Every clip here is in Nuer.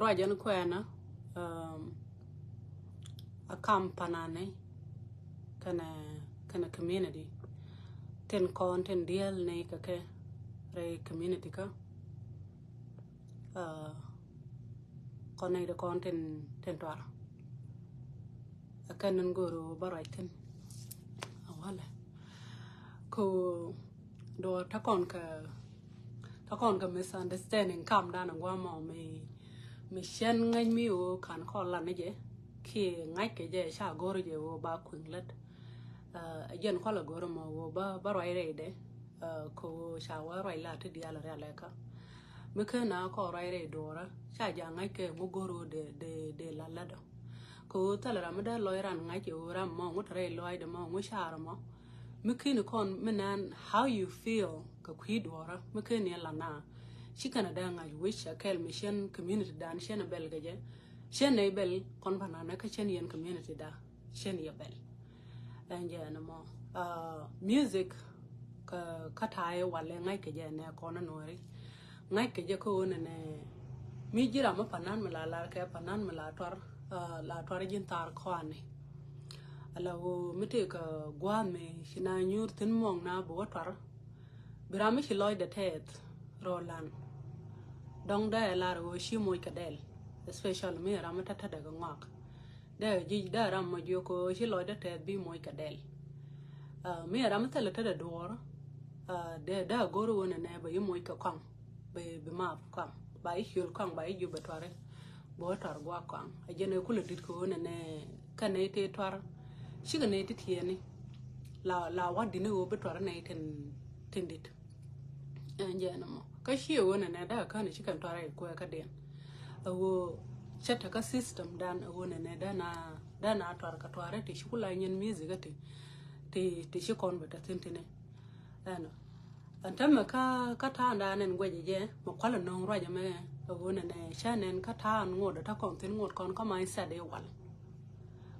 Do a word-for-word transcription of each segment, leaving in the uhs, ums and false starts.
Ruac ɛn kuɛɛnä, um, a kam panani kɛnɛ, kɛnɛ community. Tin kɔn tin diɛl ni kɛ kɛ rɛy community kä. Uh, kɔn ni di kɔn tin, tin tuar. A kɛn ni go̱o̱r ba ruac thin. A walɛ. Ko duɔr ta kɔn kɛ, ta kɔn kɛ misunderstanding kam dan a guam mɔ mi, mi cɛn ŋäc mi wä kan kɔn lan ni jɛ. Ki ŋa̱c kɛ jɛ ca go̱o̱r jɛ wä ba kui̱ŋ lät. Uh, jɛn kɔl a go̱o̱r mɔ wä ba, ba ruac rɛy dɛ. Uh, ko ca wä ruac la ti dial rial ɛ kä. Mi ken na kɔ ruac rɛy duɔrä ca ja ŋa̱c kɛ ŋu go̱r wä de, de, de la la dɔ. Ko thal ram mi da lɔc ran ŋa̱c kɛ wä ram mɔ ŋu te rɛy lɔc de mɔ ŋu car mɔ. Mi ken kɔn mi nan how you feel kɛ kui̱ duɔrä mi ken ni la na. Ci kɛn a da ŋa̱c wic a kɛl mi cien community dan cien a bɛl kɛ jɛ. Cien nɛ bɛl kɔn panan kä cien yɛn community da. Cien yɛ bɛl. Ɛn jɛ ɛn mɔ. Uh, music kä, kä ta̱a̱ walɛ ŋa̱c kɛ jɛ nɛ kɔn nuɔri. Ŋa̱c kɛ jɛ kä wä nɛ nɛ mi ji̱ ram mi panan mi la lar kɛ panan mi la tuar, uh, la tuar ji̱n thar kɔani. Ala wä mi tëë kɛ gua̱a̱th mi ci na nyuur thi̱n muɔ̱ŋ na bi wä tuar. Bi ram mi ci lɔcdɛ tɛth rɔ lan. Dɔŋ dee lar wä ci moc kɛ dɛl. Especially mi ram mi tätädɛ kɛ ŋɔak. Dee ji̱ dee ram mɔ jiök ko ci lɔcdɛ tɛth bi moc kɛ dɛl. Uh, mi ram mi thilɛ tädɛ duɔr. Uh, dee dee go̱r wä nɛ nɛ ba yi moc kɛ kɔaŋ. Bi, bi math kɔaŋ ba yi ciöl kɔaŋ ba yi jup bɛ tuari. Bä tuar guak kɔaŋ a jɛn ɛ kulɛ dit kɛ wä nɛ nɛ kɛ nɛ tëë tuar. Cikɛ nɛ ti tiɛɛni. La, la wat dini wä bi tuar nɛ tin, tin dit. Ɛn jɛ nɛ mɔ kä ciɛ wä nɛ nɛ daa kän ci kɛn tuar ɛ kuɛ kä diɛn. A wä cɛ tɛ kä system dan a wä nɛ nɛ dana, dana tuar kɛ tuar ti ci kula nyin music ti, ti, ti ci kɔn bɛ tɛ thin tini. Ɛnɔ. Ɛn tämɛ kä, kä ta̱a̱n da̱a̱n ɛn guɛcɛ jɛ mɛ kualɛ no̱o̱ŋ ruacɛ mɛ. Ɛ ɣöö nɛnɛ cä nɛn kä ta̱a̱n ŋot ɛ tä kɔn thi̱n ŋot kɔn kä mindset i̱ wal.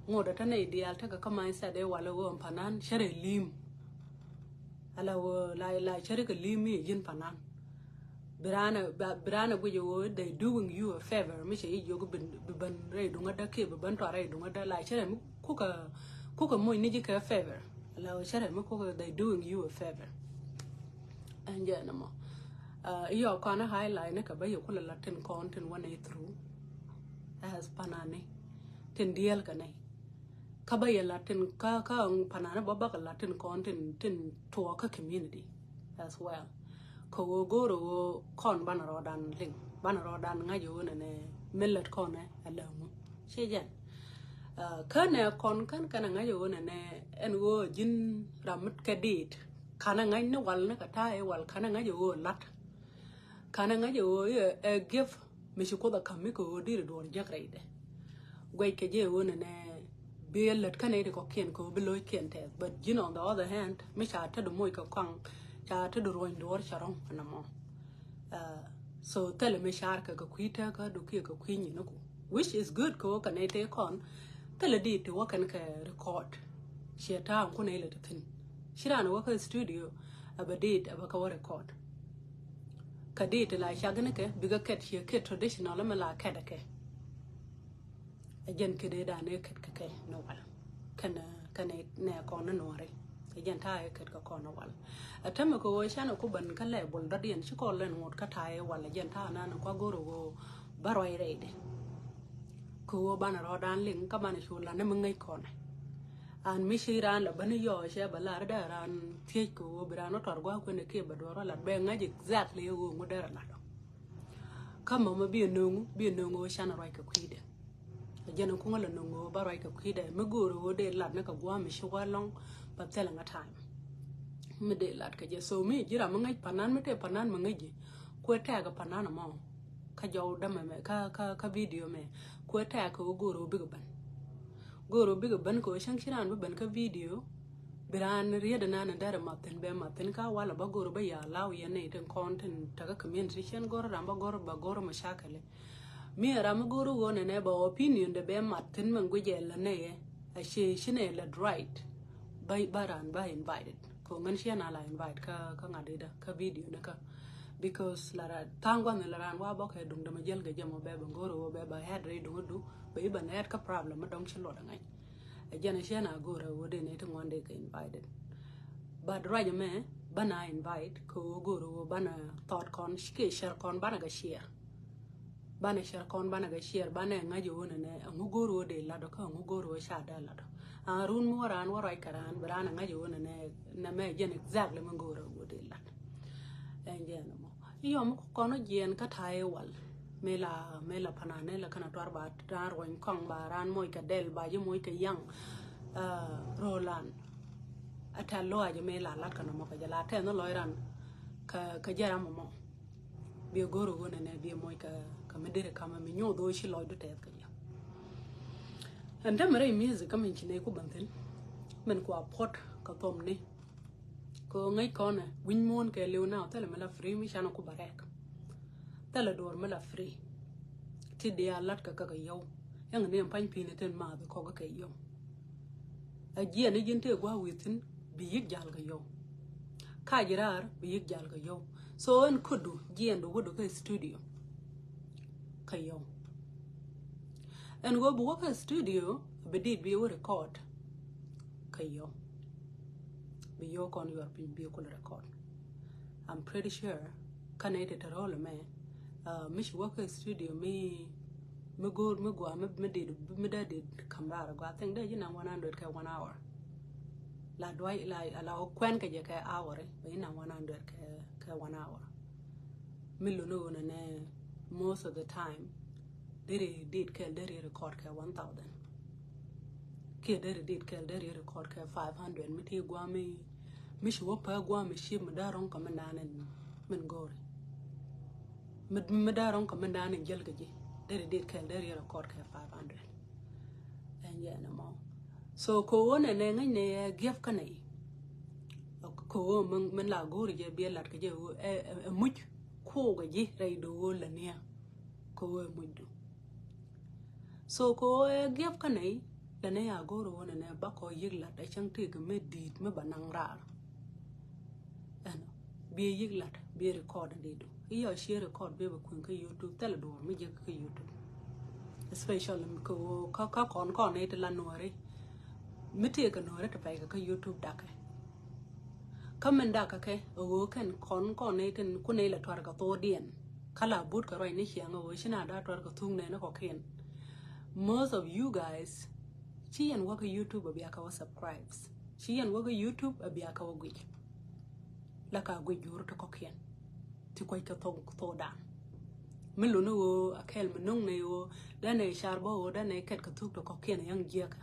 Ŋot ɛ tä nɛy diaal tekɛ kä mindset i̱ wal ɛ ɣöö ɛn panan cärɛ li̱i̱m. Ala ɣöö la, la cärɛ kɛ li̱i̱m mi ɛ ji̱n panan. Bi raan ɛ, bi raan ɛ guic ɛ ɣöö they doing you a favor mi cɛ i̱ jiök bi, bi ben rɛy duŋädä kiɛ bi ben tɔa rɛy duŋädä la cärɛ mi kukɛ, kukɛ moc ni ji̱ kɛ favor. La ɣöö cärɛ mi kukɛ they doing you a favor. Ɛn jɛ nɛ mɔ. Iɔ kɔn a highlight ni kɛ bä yɛ kulɛ la tin kɔn tin wä nɛy through. As panani tin diɛl kɛ nɛy. Kä bä yɛ la tin kä, kä panani bä bä kɛ la tin kɔn tin, tin tuɔɔk kä community as well. Kɛ ɣöö go̱o̱rɛ ɣöö kɔn banɛ rɔɔdan liŋ banɛ rɔɔdan ŋa̱c ɣöö nɛnɛ mi lät kɔn ɛ ala ŋu. Ci jɛn. Kä nɛ kɔn kän kɛn a ŋa̱c ɣöö nɛnɛ ɛn ɣöö ji̱n ram mi kɛ diit. Kanɛ ŋa̱c ni wal ni kɛ ta̱a̱ i̱ wal kanɛ ŋa̱c ɣöö la̱t. Kanɛ ŋa̱c ɣöö i̱ ɛ gift mi ci Kuoth a ka̱m mi kɛ ɣöö di̱t i̱ duɔ̱ɔ̱r jek rɛydɛ. Guɛc kɛ jɛ ɣöö nɛnɛ bi ɛ lät känɛ i̱ ti kɔ̱kiɛn kɛ ɣöö bi lo̱ckiɛn tɛth. But ji̱n on the other hand mi ca te du moc kɛ kɔaŋ ca te du ruɔ̱ny duɔ̱ɔ̱r ca rɔ̱ŋ ɛn ɛmɔ. So thilɛ mi car kɛ kɛ kui̱ tekä du kiɛ kɛ kui̱ nyiniku. Which is good kɛ wä kɛ nɛy tëë kɔn thilɛ diit ti wä kɛn kɛ record. Ciɛ ta̱a̱ŋ kunɛ ilɛ ti thi̱n ci raan wä kä studio. A bɛ diit a bɛ kɛ wä record. Kɛ diit ti la cak ni kɛ bikɛ kɛt ciɛ kɛt traditional mi la kɛt kɛ. A jɛn kɛ dee dan ɛ kɛt kɛ kɛ ni wal. Kɛn, kɛn nɛ kɔn ni nuɔri. A jɛn ta̱a̱ ɛ kɛt kɛ kɔn ni wal. A tämɛ kɛ ɣöö canɛ ku ben kä lɛ bol dɔ̱diɛn ci kɔn lɛn ŋot kä ta̱a̱ ɛ wal a jɛn ta̱a̱ nan kua go̱r ɣöö bä ruac rɛydɛ. Kɛ ɣöö banɛ rɔɔdan liŋ kä banɛ cu lan ni mi ŋäc kɔnɛ. An mi ci raan la bäni yɔɔ cɛ bä lar dee raan thiec kɛ ɣöö bi raan wä tɔr gua̱a̱k kuɛn kiɛ bɛ duɔr wä lat bɛ ŋäc exactly ɣöö ŋu derɛ lat ɔ. Kä mɔmɔ bi no̱o̱ŋ bi no̱o̱ŋ ɣöö canɛ ruac kɛ kui̱dɛ. A jɛn kuŋä la no̱o̱ŋ ɣöö ba ruac kɛ kui̱dɛ mi go̱o̱r ɣöö dee lat ni kɛ gua̱a̱k mi ci wä lɔŋ. Bä thilɛ ŋä time mi dee lat kɛ jɛ so mi ji̱ ram mi ŋäc panan mi tëë panan mi ŋäc ji̱. Kuɛ tɛɛk panan mɔ kä jɔw dämɛ mɛ kä, kä, kä video mɛ. Kuɛ tɛɛk kɛ ɣöö go̱o̱r ɣöö bikɛ ben. Go̱o̱r ɣöö bikɛ ben kɛ ɣöö cäŋ ci raan bi ben kä video. Bi raan riet inan in derɛ mathin bɛ mathin ka walɛ ba go̱r bä ya law yɛn nɛy tin kɔn tin tekä community cɛn go̱r ram ba go̱r ba go̱r mashakili. Mi ram mi go̱r ɣöö nɛnɛ ba opinion de bɛ mathin mɛ guic ɛ lä nɛyɛ. A ci ci nɛy lät right. Ba, ba raan ba invited kɛ ɣöö ŋän ciɛ na la invite kä, kä ŋa̱t ida kä video ni kä. Because la ran tha̱a̱ŋ gua̱n la ran wa bä kɛ duŋ dämɛ jäl kɛ jɛ mɔ bɛ bɛ go̱o̱r ɣöö bɛ bɛ head rɛy duŋ du bɛ i̱ bɛ nɛɛt kä problem mi dɔ̱ŋ ci luɔt aŋäc. Ɛ jɛn ɛ ciɛn a go̱o̱r ɣöö dee nɛy ti ŋuan dee kɛ invited. But ruac ɛmɛ banɛ invite kɛ ɣöö go̱o̱r ɣöö banɛ thought kɔn kiɛ share kɔn banɛ kɛ share. Banɛ share kɔn banɛ kɛ share banɛ ŋa̱c ɣöö nɛnɛ ɛŋu go̱o̱r ɣöö dee lat ɔ kä ɛŋu go̱o̱r ɣöö ca dee lat ɔ. An run mi wä raan wä ruac kɛ raan bi raan ɛ ŋa̱c ɣöö nɛnɛ nɛmɛ jɛn exactly mi go̱o̱r ɣöö dee lat. Ɛn jɛn ɛmɔ. I̱ yɔm kɔn ɔ jiɛn kä ta̱a̱ i̱ wal. Mi la mi la panan ni la kɛn a tuar ba raan ruɔny kɔŋ ba raan moc kɛ dɛl ba ji̱ moc kɛ yaŋ. Rolan. A tɛl luaac mi la lat kɛ nɔmɔ kɛ jɛ la tɛn ni lɔc ran. Kɛ jɛ ram mɔ. Biɛ go̱r ɣöö nɛnɛ biɛ moc kɛ mi deri kamɛ mi nyoth ɣöö ci lɔcdu tɛth kɛ jɛ. Ɛn tɛmɛ rɛy music kä min ci nɛy ku bän thi̱n. Min kua puɔt kɛ thom ni. Kɛ ɣöö ŋäc kɔnɛ wi̱ny muɔ̱ɔ̱n kɛ liw na thilɛ mi la free mi canɛ ku ba rɛɛk. Thilɛ duɔ̱ɔ̱r mi la free. Ti diaal lat kɛ kɛ kɛ yɔw. Ɛŋ ni ɛn pa̱ny pi̱i̱ni tin maath kɔk kɛ yɔw. A jiɛn ni ji̱n tëë gua̱a̱ wi̱i̱ thi̱n bi yi̱k jal kɛ yɔw. Kac raar bi yi̱k jal kɛ yɔw. So ɛn ködu jiɛn du wädu kä studio. Kɛ yɔw. Ɛn ɣöö bi wä kä studio bi dit bi wä record. Kɛ yɔw. Bi yɔw kɔn yuɔr piny bi kul record. I'm pretty sure kä nɛy ti te rɔl mɛ. Mi ci wä kä studio mi mi go̱o̱r mi gua mi dit mi dee dit kam raar gua thing dee ji̱ naŋ one hundred kɛ one hour. La duay la la kuɛn kɛ jɛ kɛ hour bɛ ji̱ naŋ one hundred kɛ kɛ one hour. Mi luni ɣöö nɛnɛ most of the time deri dit kɛl deri record kɛ one thousand. Kiɛ deri dit kɛl deri record kɛ five hundred mi ti guami mi ci wä pä guami ci mi dee rɔŋ kɛ mi naan in min go̱o̱ri. Mi mi dee rɔŋ kɛ mi naan in jäl kɛ ji̱ deri dit kɛl deri record kɛ five hundred. Ɛn jɛ ni mɔ. So kɛ wä nɛnɛ ŋäc ni ɛ gift kä nɛy. Kɛ wä min la go̱o̱ri jɛ biɛ lat kɛ jɛ ɛ muc kuukɛ ji̱ rɛy do̱o̱ lɛ niɛ. Kɛ wä mucdu. So kɛ ɣöö ɛ gift kä nɛy lɛ nɛy a go̱o̱r ɣöö nɛnɛ bakɔ yi̱k lat ɛ cäŋ tëëk mi di̱i̱t mi ba naŋ raar. Ɛnɔ biɛ yi̱k lat biɛ record di̱i̱tdu. I̱ yɔ ciɛ record biɛ bɛ kui̱n kä YouTube thilɛ duɔ̱ɔ̱r mi jek kä YouTube. Especially mi kɛ ɣöö kä kä kɔn kɔn nɛy ti la nuɔ̱ɔ̱ri. Mi tëëk kɛ nuɔ̱ɔ̱ri ti pɛy kɛ kä YouTube dakɛ. Kä min dak kɛ kɛ ɣöö kɛn kɔn kɔn ni tin kun ni la tuar kɛ thokdiɛn. Kä la but kɛ ruac ni ciɛŋ ɣöö ci na da tuar kɛ thuk nɛn kɔkiɛn. Most of you guys ci yɛn wä kä YouTube a bia kɛ wä subscribes. Ci yɛn wä kä YouTube a bia kɛ wä guic. La ka guic jur ti kɔkiɛn. Ti kuac kɛ thok thokdan. Mi luni ɣöö a kɛl mi no̱ŋ ni ɣöö dɛn ni car bä ɣöö dɛn ni kɛt kɛ thuk ti kɔkiɛn yäŋ jiɛkä.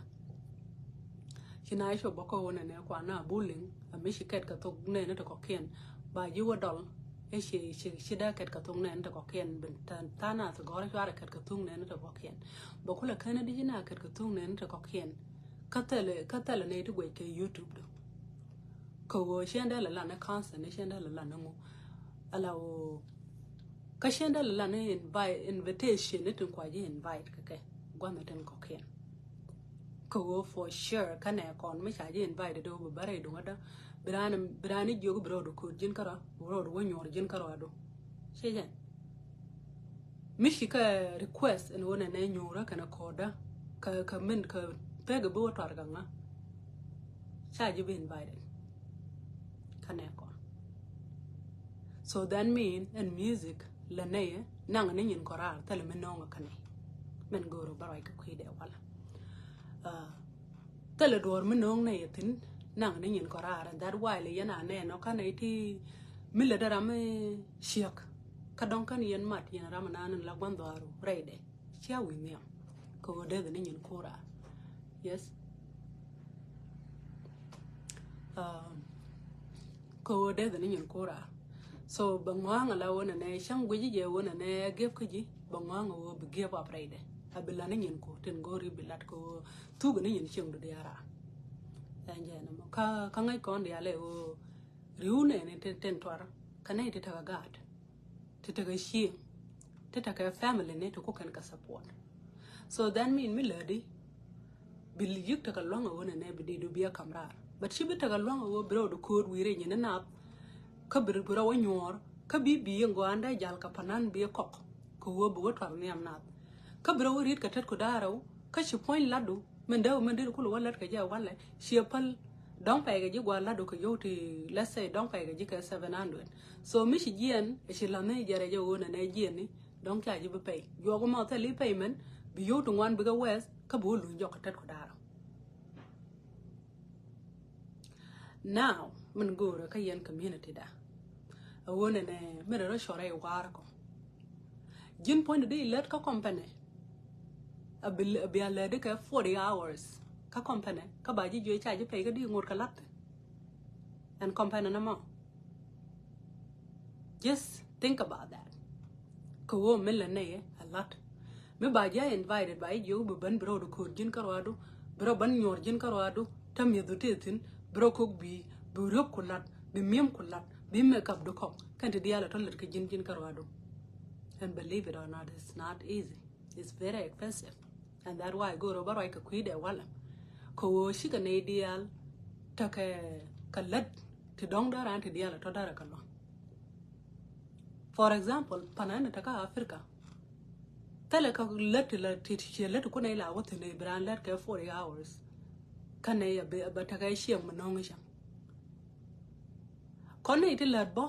Ci na i̱ cop bä kä ɣöö nɛnɛ kuan na buliŋ a mi ci kɛt kɛ thok nɛn ti kɔkiɛn ba ji̱ wä dɔl. I̱ ci ci ci dee kɛt kɛ thok nɛn ti kɔkiɛn bin than than a thi gɔ̱r cuarɛ kɛt kɛ thok nɛn ti kɔkiɛn. Bä kulɛ kɛn di ci na kɛt kɛ thok nɛn ti kɔkiɛn. Kä thɛlɛ kä thɛlɛ nɛy ti guɛc kɛ YouTube du. Kɛ ɣöö ciɛn dee lɛ lan ni council ni ciɛn dee lɛ lan ni ŋu. Ala ɣöö kä ciɛn dee lɛ lan ni invitation ni tin kua ji̱ invite kɛ kɛ gua̱n ni tin kɔkiɛn. Kɛ ɣöö for sure kä nɛ kɔn mi ca ji̱ invite dee wä bi bä rɛy duŋädä. Bi raan bi raan ni jiök bi rɔɔdu ko̱o̱t ji̱n kärɔa bi rɔɔdu wä nyuɔr ji̱n kärɔa du. Ci jɛn. Mi ci kɛ request ɛn ɣöö nɛnɛ nyuurä kɛnɛ ko̱o̱tdä kɛ kɛ min kɛ pek bi wä tuar kɛ ŋa. Ca ji̱ bi invited. Kä nɛ kɔn. So that mean ɛn music lɛ nɛyɛ naŋ ni nyin kɔraar thilɛ mi no̱o̱ŋ kä nɛy. Min go̱o̱r bä ruac kɛ kui̱dɛ wala. Thilɛ duɔ̱ɔ̱r mi no̱o̱ŋ nɛy thi̱n naŋ ni nyin kɔraar and that why lɛ yɛn a nɛn ɔ kä nɛy ti mi lɛ dee ram mi ciek. Kä dɔ̱ŋ kän yɛn mat yɛn ram naan in la gua̱n dhɔaaru rɛydɛ. Cia wi̱i̱ nhiam. Kɛ ɣöö dee ni nyin kura. Yes. Kɛ ɣöö dee ni nyin kura. So bɛ ŋɔaŋ la wä nɛnɛ cäŋ guici jɛ wä nɛnɛ gep kä ji̱ bɛ ŋɔaŋ ɣöö bi gep up rɛydɛ. A bi la ni nyin ku tin go̱o̱ri bi lat kɛ ɣöö thuk ni nyin cieŋdu diaara. Ɛn jɛ nɛmɔ kä kä ŋäc kɔn diaal ɛ ɣöö ri̱w nɛni tin tin tuar kä nɛy ti tekɛ gaat. Ti tekɛ cieŋ ti tekɛ family ni ti ku kɛn kɛ support. So that mean mi lädi bi yi̱k tekɛ luaŋ a ɣöö nɛnɛ bi di̱i̱du bi a kam raar. But ci bi tekɛ luaŋ a ɣöö bi rɛw di ko̱o̱t wi̱i̱ rɛy nyin ni nath. Kä bi bi rɛw a nyuɔɔr Kä bi bi in gɔaan dee jal kɛ panan bi kɔk kɛ ɣöö bi wä tuar nhiam nath. Kä bi rɛ wä ri̱t kɛ tet ku da̱rɛ wä kä ci puɔ̱ny latdu min dee wä min dit kul wä lät kɛ jɛ walɛ ci ɛ päl. Dɔ̱ŋ pɛy kɛ ji̱ gɔaa latdu kɛ yio̱w ti, let's say, dɔ̱ŋ pɛy kɛ ji̱ kɛ seven hundred. So mi ci jiɛn ɛ ci la̱th ni jɛ rɛ jɛ ɣöö nɛ nɛ jiɛn ni dɔ̱ŋ ca ji̱ bi pɛy. Juɔk wä ma thil i̱ pɛy min bi yio̱w ti ŋuan bikɛ wɛth kä bi wä luny jɔk kɛ tet ku da̱rɛ wä. Now min go̱o̱rä kä yɛn community da. A ɣöö nɛnɛ min rɛ rɔ cɔrɛ i̱ wa̱a̱r kɔ. Ji̱n puɔ̱ny di lät kä company. A bi a lät di kɛ forty hours kä company kä ba ji̱ juɔc ca ji̱ pɛy kä di ŋot kɛ la̱t. Ɛn company nɛ mɔ. Just think about that. Kɛ ɣöö min lɛ nɛy ɛ la̱t. Mi ba ji̱ a invited ba ji̱ jiök bi ben bi rɔɔdu ko̱o̱t ji̱n kä ruaadu, bi rɔ ben nyuɔr ji̱n kä ruaadu, tä mi̱ethdu tëë thi̱n, bi rɔ kok bi̱i̱, bi riöp ku la̱t, bi mi̱em ku la̱t, bi makeup du kɔk kɛn ti diaal a tɔ lät kä ji̱n ji̱n kä ruaadu. And believe it or not, it's not easy. It's very expensive. And that why go̱o̱r ɔ bä ruac kɛ kui̱dɛ walɛ. Kɛ ɣöö cikɛ nɛy diaal tekɛ kɛ lät ti dɔ̱ŋ dee raan ti diaal a tɔ dee rɛ kɛ lua̱ŋ. For example, panani te kä Africa. Thilɛ kɛ lät ti la ti ti ciɛ lät ti kun nɛy la wä thi̱n nɛy bi raan lät kɛ forty hours. Kä nɛy a bɛ tekɛ ciɛ mi no̱o̱ŋ cäŋ. Kɔn nɛy ti lät bä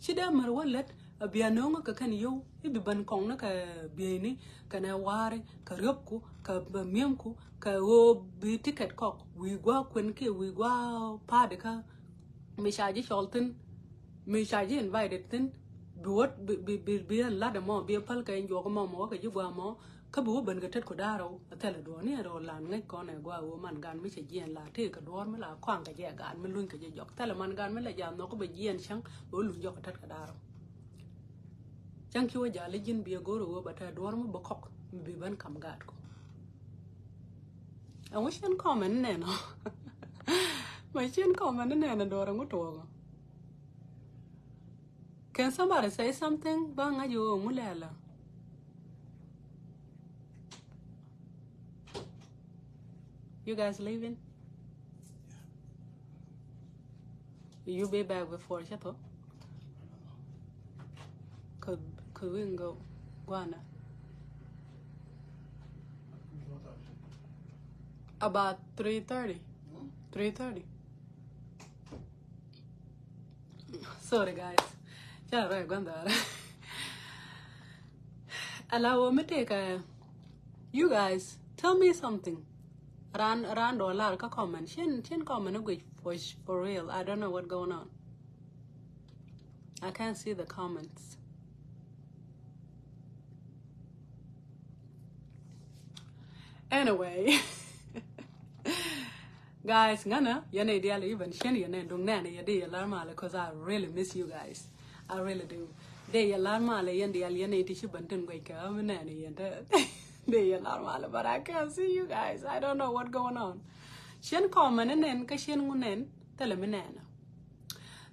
ci dee mär wä lät a bia no̱o̱ŋ kɛ kɛn yio̱w i̱ bi ben kɔŋ ni kɛ bieyni kɛnɛ wa̱a̱ri kɛ riöpku kɛ mi̱emku kɛ ɣöö bi ticket kɔk wi̱i̱ gua̱a̱ kuën kiɛ wi̱i̱ gua̱a̱ pa̱a̱dikä. Mi ca ji̱ cɔl thi̱n, mi ca ji̱ invited thi̱n, bi wä bi bi bi bi ɛn lat ɛmɔ bi ɛ päl kɛ ɛn juɔk ɛmɔ mɔ wä kɛ ji̱ gua̱a̱ mɔ. Kä bi wä ben kɛ tet ku da̱rɛw a thɛlɛ duɔ̱ɔ̱r ni ɛn rɛw lan ŋäc kɔn ɛ gua̱a̱ ɣöö man gan mi cɛ jiɛn la tëë kɛ duɔ̱ɔ̱r mi la kɔaŋ kɛ jɛ gan mi luny kɛ jɛ jɔk thɛlɛ man gan mi la ja̱a̱n nhɔk kä bɛ jiɛn cäŋ bɛ wä luny jɔk kɛ tet kɛ da̱rɛw. Cäŋ ci wä ja̱a̱l i̱ ji̱n bi ɛ go̱r ɛ ɣöö bɛ tɛ̈ duɔ̱ɔ̱r mi bɛ kɔk mi bi ben kam gaat kɔ. Ɛŋu cien kɔmɛ ni nɛn ɔ? Mɛ cien kɔmɛ ni nɛn ɔ duɔ̱ɔ̱r ɛŋu tuɔɔk ɔ? Can somebody say something? Ba ŋa̱c ɣöö ŋu lɛl ɔ? You guys leaving? You be back before cä thok? Could could we go guana? About three thirty. Three thirty. Sorry guys. Ca rɛ guan dara. Ala wo mi teka. You guys, tell me something. Ran ran dollar ka comment. Chin chin comment a gwich for for real. I don't know what going on. I can't see the comments. Anyway. Guys, ŋänä yɛn i̱ diaal i̱ ben cien yɛn i̱ duŋ nɛn i̱ yɛ di yɛ lar malɛ, 'cause I really miss you guys. I really do. Di yɛ lar malɛ yɛn diaal yɛn i̱ ti ci ben tin guec kɛ ɣä mi nɛn i̱ yɛn te. Di yɛ lar malɛ, but I can't see you guys. I don't know what going on. Cien comment ni nɛn kä cien ŋu nɛn thilɛ mi nɛn.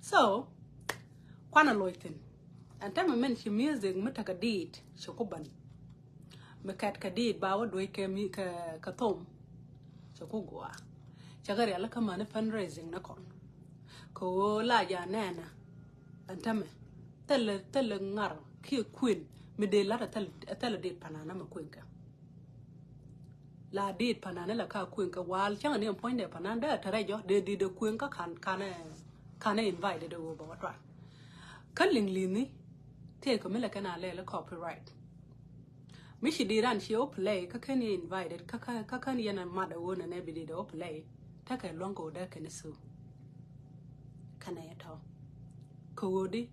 So kuanɛ loc thi̱n. Ɛn tɛmɛ mɛn ci music mi tekɛ diit ci ku ben. Mi kɛt kɛ diit ba wä duec kɛ mi kɛ kɛ thom. Cɛ ku gua. Cɛ kɛ rial kä mani fundraising ni kɔn. Kɛ ɣöö la ja nɛnɛ. Ɛn tämɛ thilɛ thilɛ ŋar kiɛ kuën mi dee lat a thilɛ a thilɛ diit panan amɛ kuën kɛ. La diit panan la ka kuën kɛ wal cäŋ ni ɛn puɔ̱nydɛ panan dee a tɛrɛ jɔ dee diit a kuën kä kan kanɛ kanɛ invite dee wä bä wä tuan. Kä liŋ li̱ni tëëkɛ mi lɛ kɛn a lɛl copyright. Mi ci di ran ci o play kä kɛn yɛ invited kä kä kä kɛn yɛn a mat a won a nɛ bi di di o play. Tekɛ luɔ̱ŋ kɛ wä dee kɛn su. Kɛn a yɛ tɔ kɛ wä di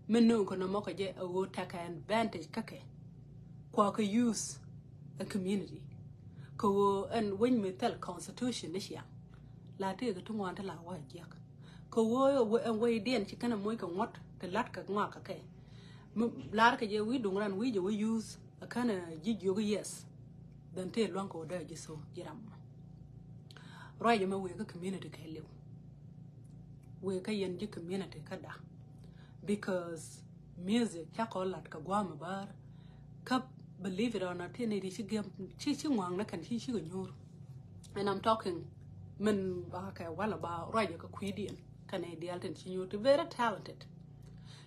mi no̱o̱ŋ kɛ nɔmɔ kɛ jɛ a wä tekɛ advantage kä kɛ. Kua kɛ use a community kɛ wä ɛn weny mi thɛl constitution ni ciaŋ. La tëëkɛ ti ŋuan ti la wa jiɛk. Kɛ wä ɛn wä idiɛn ci kɛn a moc kɛ ŋuɔ̱t ti lat kɛ ŋuak kɛ kɛ. Mi lar kɛ jɛ wi̱i̱ duŋ ran wi̱i̱ jɛ wä use a kɛn a ji̱ jiök yes. Then tëë lua̱ŋ kɛ wä dee ji̱ so ji̱ ram mɔ. Ruac ɛmɛ wëë kä community kɛ liw. Wëë kä yɛn ji̱ community kä da. Because music cakɔ lat kɛ gua̱a̱m a bär. Kä believe it or not, ti ni di ci gem ci ci ŋuaŋ na kɛn ci ci kɛ nyuur. And I'm talking min ba kɛ wala ba ruac kɛ kui̱diɛn kɛn idial tin ci nyuur ti very talented.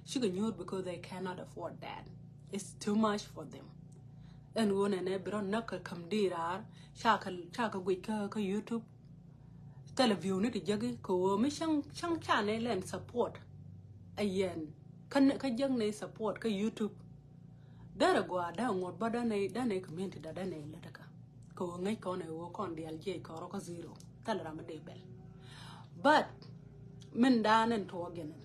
Cikɛ nyuur because they cannot afford that. It's too much for them. Ɛn ɣöö nɛnɛ bi rɔ näk kɛ käm di̱i̱t raar, ca kɛ, ca kɛ guic kä, kä YouTube. Thilɛ view ni ti jäki kɛ ɣöö mi cäŋ, cäŋ ca nɛ lɛn support. Ɛ yɛn kä, kä jäk nɛ support kä YouTube. Derɛ gɔaa dee ŋot bä dee nɛ, dee nɛ community da dee nɛ lät kä. Kɛ ɣöö ŋäc kɔn ɛ ɣöö kɔn diaal jiɛc kɔrɔ kä zero. Thilɛ ram mi dee bɛl. But min daan ɛn tuɔɔk yɛn ɛn.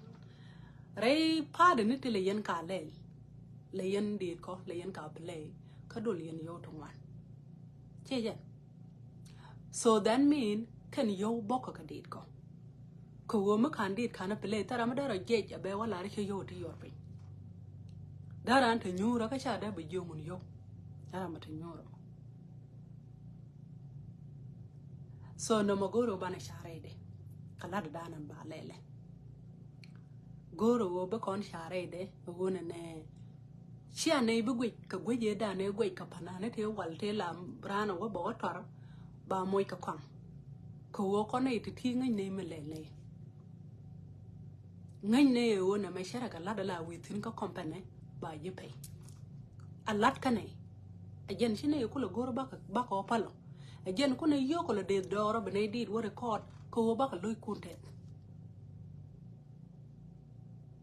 Rɛy party ni ti lɛ yɛn ka lɛl. Lɛ yɛn diit kɔ, lɛ yɛn ka play. Kä dol yɛn yio̱w ti ŋuan. Ciɛ jɛn. So that mean kɛn yio̱w bɔk kɛ diit kɔ. Kɛ ɣöö mi ka̱n diit ka̱n a play, thara mi dee rɔ jiɛc a bɛ wä lar cɛ yio̱w ti yuɔr piny. Dee ran te nyuur a kä ca dee bi jiöŋ wun yio̱w. Dee ran mi te nyuur a. So nɔmɔ go̱o̱r ɣöö banɛ ca rɛydɛ. Kɛ lat dan ɛn ba lɛlɛ. Go̱o̱r ɣöö bi kɔn ca rɛydɛ ɣöö nɛnɛ. Cia nɛy bi guic kɛ guic ëë dan ëë guic kɛ pa̱nani tëë wal tëë la raan ɛ wä bɛ wä tɔr ba moc kɛ kɔaŋ. Kɛ ɣöö kɔn nɛy ti ti ŋäc nɛy mi lɛl nɛy. Ŋäc nɛy ɛ ɣöö nɛmɛ cärɛ kɛ lat ala wi̱i̱ thi̱n kä company ba ji̱ pay. A lat kä nɛy. Ɛ jɛn ci nɛy kulɛ go̱r bakɛ, bakɛ ɔ pälɔ. Ɛ jɛn kunɛ yio̱k kɛ lɔ deth dɔɔrɔ bi nɛy diit wä record kɛ ɣöö bakɛ lo̱ckun tɛth.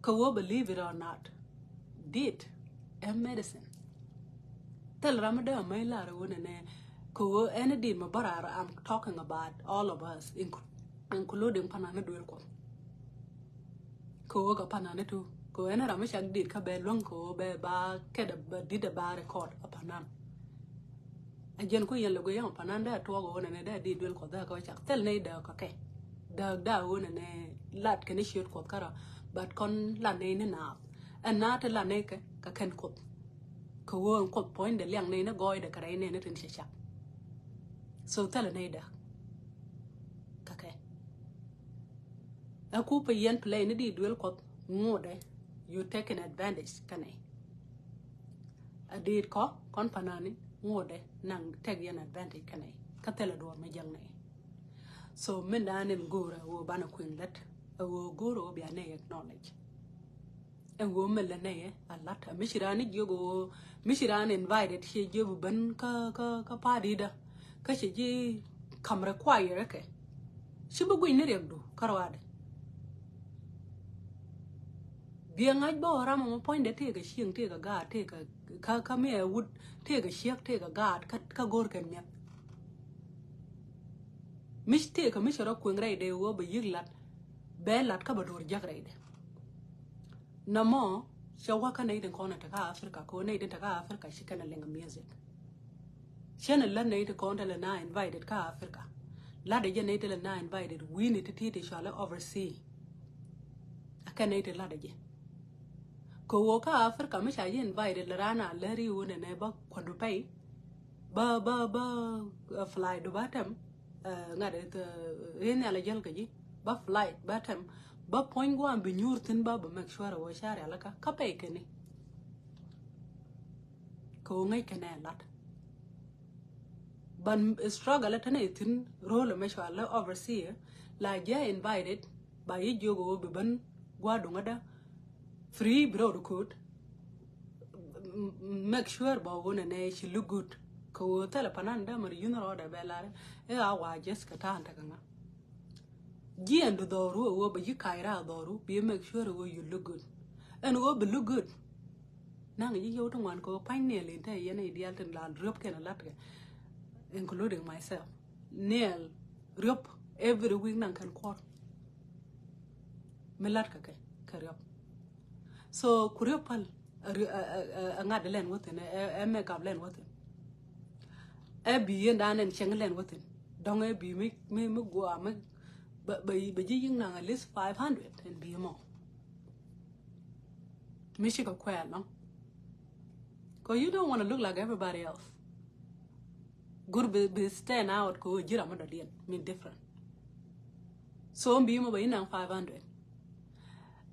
Kɛ ɣöö, believe it or not, dit ɛ medicine. Thil ram mi dee amɛ lar ɣöö nɛnɛ kɛ ɣöö ɛn dit mi bä raar, I'm talking about all of us, inclu-, including panani duel kuɔth. Kɛ ɣöö kɛ panani tu kɛ ɣöö ɛn ram mi cak dit kä bɛ luäŋ kɛ ɣöö bɛ ba kɛt a ba dit a ba record a panan. A jiɛn ku yɛn lɛ guic yɛn panan dee a tuɔɔk ɣöö nɛnɛ dee a dit duel kuɔth dee a kɛ cak thil nɛy dee kɛ kɛ. Dee dee a ɣöö nɛnɛ lat kɛn i̱ ciöt kuɔth kärɔ, but kɔn lat nɛy ni naath. Ɛn naath ti lat nɛy kɛ kɛ kɛn kuɔth. Kɛ ɣöö ɛn kuɔth puɔ̱ny dee liaŋ nɛy ni gɔɔy dee kɛ rɛy nɛy ni tin cɛ cak. So thilɛ nɛy dee kɛ kɛ. Ɛ ku pɛ yɛn play ni dit duel kuɔth ŋuudɛ, you taking advantage kɛ nɛy. A dit kɔ kɔn panani ŋuudɛ naŋ take yɛn advantage kɛ nɛy. Kä thilɛ duɔr mi jäŋ nɛy. So min daan in go̱o̱rä ɣöö banɛ kui̱n lät ɛ ɣöö go̱o̱rä ɣöö bia nɛy acknowledge. Ɛn ɣöö mɛ lɛ nɛy ɛ a lat a mi ci raan ni jiök ɣöö mi ci raan invited ci jiök bi ben kä, kä, kä party dä. Kä ci ji̱ kam require kɛ. Ci bi guic ni riɛkdu kä ruaadɛ. Biɛ ŋa̱c bä ɣä ram ɛmɔ puɔ̱nydɛ tëëkɛ cieŋ tëëkɛ gaat tëëkɛ kä, kä mi ɛ wut tëëkɛ ciek tëëkɛ gaat kä, kä go̱r kɛn miɛth. Mi tëëkɛ mi cɛ rɔ kueŋ rɛydɛ ɣöö bɛ yi̱k lat bɛ lat kä bɛ do̱r jäk rɛydɛ. Nɔmɔ cɛ wä kä nɛy tin kɔn in te kä Africa kɛ ɣöö nɛy tin te kä Africa ci kɛn a liŋ a music. Cɛn a lät nɛy tin kɔn te lɛ na invited kä Africa. Lat a jɛ nɛy te lɛ na invited wi̱i̱ni ti ti ti cɔal i̱ oversea. A kɛn nɛy te lat a jɛ. Kɛ ɣöö kä Africa mi ca jɛ invited lɛ raan a lät ri ɣöö nɛnɛ bä kuandu pɛy. Bä, bä, bä, uh, flight du bä tɛm. Uh, ŋa̱t ɛ, uh, rin nhial a jäl kä ji̱. Bä flight bä tɛm. Bä puɔ̱ny guam bi nyuur thi̱n bä bä make sure ɣöö ca rial kä kä pɛy kɛn ni. Kɛ ɣöö ŋäc kɛn ɛ lat. Ban struggle ɛ tɛn ɛ thi̱n ro̱o̱l ɛ mɛ cɔal ɛ oversea la jɛ invited ba yɛ jiök ɣöö bi ben gua̱a̱r duŋädä. Free bi rɔɔd ko̱o̱t. M-, m-, make sure ba ɣöö nɛnɛ ci look good. Kɛ ɣöö thilɛ panan dämɛ ri yun rɔɔdɛ bɛ lar i̱ a wa just kɛ ta̱a̱n tekɛ ŋa. Jiɛn du dhɔru ɛ ɣöö bɛ ji̱ kac raar dhɔru bi make sure ɛ ɣöö you look good. Ɛn ɣöö bi look good. Naŋ ji̱ yio̱w ti ŋuan kɛ ɣöö pa̱ny niɛl in te yɛn i̱ diaal tin la riöp kɛn a latkɛ, including myself. Niɛl riöp every week naŋ kɛn kuɔr. Mi latkɛ kɛ kɛ riöp. So ku riöp päl a ri-, a, a, a, a ŋa̱t lɛn wä thi̱n, ɛ, ɛ, ɛ makeup lɛn wä thi̱n. Ɛ bi yɛn dan ɛn cieŋ lɛn wä thi̱n. Dɔ̱ŋ ɛ bi mi, mi, mi guɔ mi bɛ, bɛ, bɛ ji̱ yi̱k naŋ at least five hundred ɛn bi mɔ. Mi cikɛ kuɛɛl nɔ. 'Cause you don't wanna look like everybody else. Gur bi, bi stand out kɛ ɣöö ji̱ ram mi dɔ̱diɛn mi different. So bi mɔ bɛ inaŋ five hundred.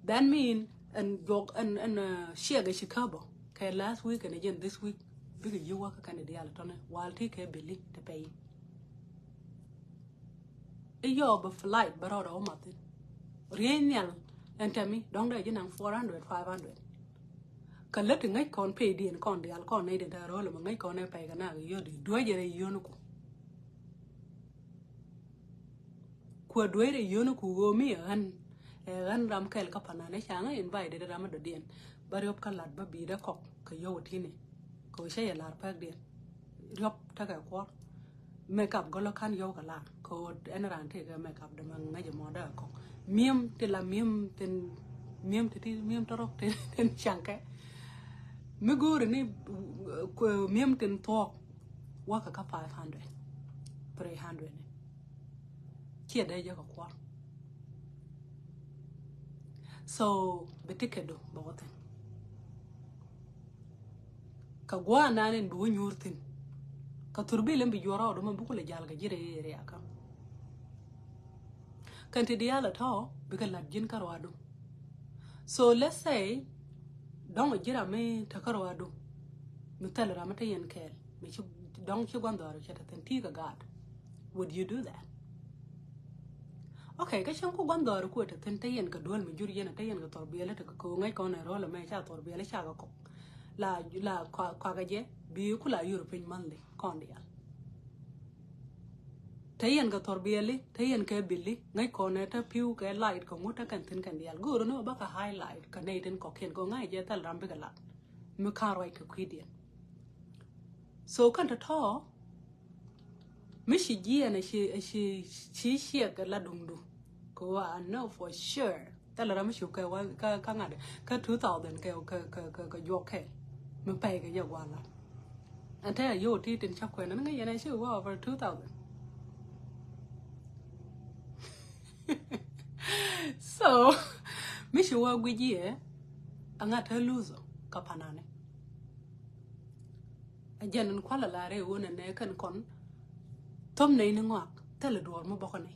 That mean ɛn juɔk ɛn, ɛn, uh, ciɛk ɛ Chicago kɛ last week ɛn jɛn this week bikɛ yi̱ wä kä kɛn diaal tɔnɛ wal ti kɛ bili ti pɛy. I̱ yɔɔ bɛ flight bɛ rɔɔdɛ wä mathin. Riey nhial Ɛn tɛmi dɔ̱ŋ dee ji̱ naŋ four hundred, five hundred. Kä lät ti ŋäc kɔn pay diɛn kɔn diaal kɔn nɛy diɛn te ro̱o̱l mɛ ŋäc kɔn ɛ pay kɛ nak yio̱t di duecɛ rɛy yio̱n ku. Kuɛ duec rɛy yio̱n ku ɣöö mi ɛ ɣän, ɛ ɣän ram kɛl kä panan ɛ ca ŋäc invite dee ram mi dɔ̱diɛn. Bä riɔp kä lat bä bi̱i̱dä kɔk kɛ yio̱w ti̱ni. Kɛ ɣöö cä yɛ lar pɛk diɛn. Riɔp tekɛ kuɔr. Makeup gɔlä kan yɔw kɛ lar kɛ ɣöö ɛn raan tëëkɛ makeup dämɛ ŋäcɛ mɔ dee kɔk. Mi̱em ti la mi̱em thin, mi̱em ti ti mi̱em tɔrɔk thin, thin caŋkɛ. Mi go̱o̱ri ni, uh, mi̱em thin thuɔɔk. Wakɛ kä five hundred, three hundred ni. Ciɛ dee jɛ kɛ kuɔr. So bi ti kɛ du bɛ wä thin. Kä gua̱a̱ nan in bi wä nyuur thi̱n. Kä thurbil in bi juɔr rɔɔdu mɛ bi kulɛ jal kɛ ji̱ rɛy area kä. Kɛn ti diaal a tɔ̱ bikɛ la̱t ji̱n kä ruadu. So let's say dɔ̱ŋ a ji̱ ram mi te kä ruadu mi thil ram mi te yɛn kɛɛl mi ci dɔ̱ŋ ci gua̱n dhɔr cɛ te thi̱n ti kɛ gaat. Would you do that? Okay, kä cäŋ ku gua̱n dhɔr kuɛ te thi̱n te yɛn kɛ duel mi jur yɛn te yɛn kɛ thor biɛl te kɛ ko̱o̱ŋ ŋäc kɔn ɛ rɔl mɛ ca thor biɛl ca kɛ kɔk. La la kua kua kɛ jɛ bi ku la yur piny monthly kɔn dial. Te yɛn kɛ thor biɛli te yɛn kɛ bili ŋäc kɔn ɛ te piu kɛ light kɛ ŋut te kɛn thi̱n kɛn dial go̱o̱r ni wä bakɛ highlight kɛ nɛy tin kɔkiɛn kɛ ŋa̱c jɛ thɛl ram bikɛ lat. Mi ka̱n ruac kɛ kui̱diɛn. So kɛn tɔ̱tɔ̱ mi ci jiɛn a ci a ci ci ciɛk la duŋdu. Kɛ wa I know for sure. Thɛl ram mi ci kɛ wa kä ŋa̱t kä two thousand kɛ kɛ kɛ kɛ juɔk kɛ mi pɛy kɛ jɛ guala. Ɛn te a yo̱o̱ ti tin ca kuɛn ɛn ŋäc yɛn a ci wa over two thousand. So mi ci wa guic yɛ a ŋa̱t te luzo kä panani. A jɛn in kual a la rɛy wun ɛnɛ kɛn kɔn thom nɛy ni ŋɔak thilɛ duɔɔr mi bɔkɔ nɛy.